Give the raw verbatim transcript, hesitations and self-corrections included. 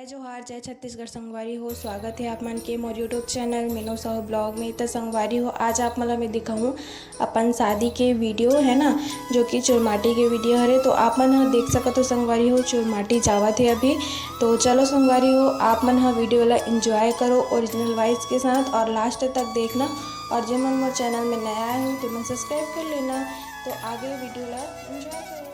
जय जोहार, जय छत्तीसगढ़ संगवारी हो। स्वागत है आप मन के मोर YouTube channel Meenu Sahu blog में। त संगवारी हो, आज आप मन ला मैं दिखाऊँ अपन शादी के वीडियो, है ना, जो कि चुरमाटी के वीडियो हरे। तो आप मन ह देख सकत हो संगवारी हो, चुरमाटी जावत है अभी। तो चलो संगवारी हो, आप मन ह वीडियो ला एंजॉय करो ओरिजिनल वॉइस के साथ और लास्ट तक देखना। और जे मन मोर चैनल में नया आए हो, तो मन सब्सक्राइब कर लेना। तो आगे वीडियो ला एंजॉय करो।